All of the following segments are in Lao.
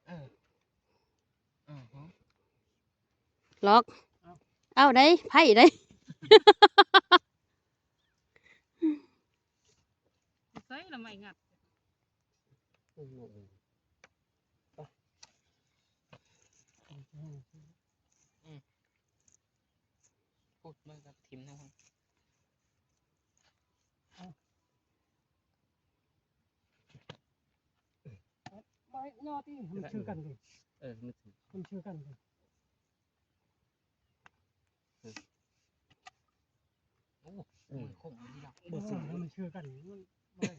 ເອີ ອືຮຶ ລັອກ ເອົາ ເອົາໄດ໋ ໄພໄດ໋ ໃສ່ລະໄມ້ງັດ ອືມ ອືມ ພຸດ ມາກັບຖິ້ມນຳ ເອົາ ມາຍໍຕິ ມັນຄືກັນເດ້ ເອີ ມັນຄື ມັນຄືກັນເດ້ ໂອ້ ມັນຄົງດີດອກ ເອີ ມັນຄືກັນ ມັນບໍ່ໄດ້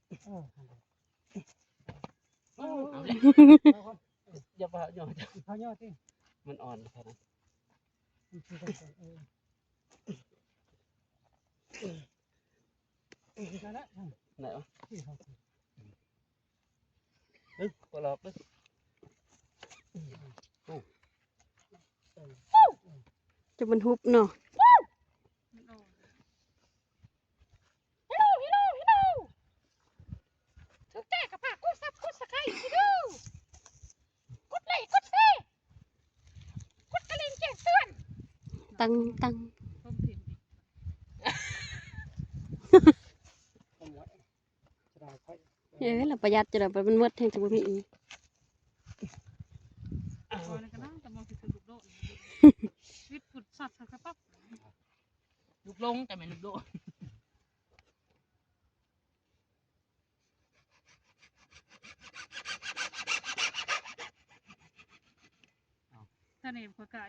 ເອີ ເອົາແຫຼະ ເອົາແຫຼະ ຢ່າວ່າຍໍ ຢ່າວ່າຍໍຕິ ມັນອ່ອນເທົ່ານັ້ນ ມັນຄືກັນ ເອີ ໄດ້ລະ ໄດ້ວະ ເອີ ບໍ່ຫຼອກເດີ ໂອ້ ຈະມັນຫຸບເນາະ ຮາໂລ ຮາໂລ ຮາໂລ ຖືກໃຈກໍຝາກກົດຊັບ ກົດສະໄຄຣບ ຮາໂລ ກົດໄລ ກົດແຊ ກົດກະດິ່ງແຈ້ງເຕືອນ ຕັງ ຕັງ ເອີ ລະປະຢັດຈະໄດ້ ມັນໝົດແຮງຈະບໍ່ມີອີກ ລູກລົງ ແຕ່ແມ່ນລູກໂດດ ຖ້ານີ້ຂ້ອຍກະ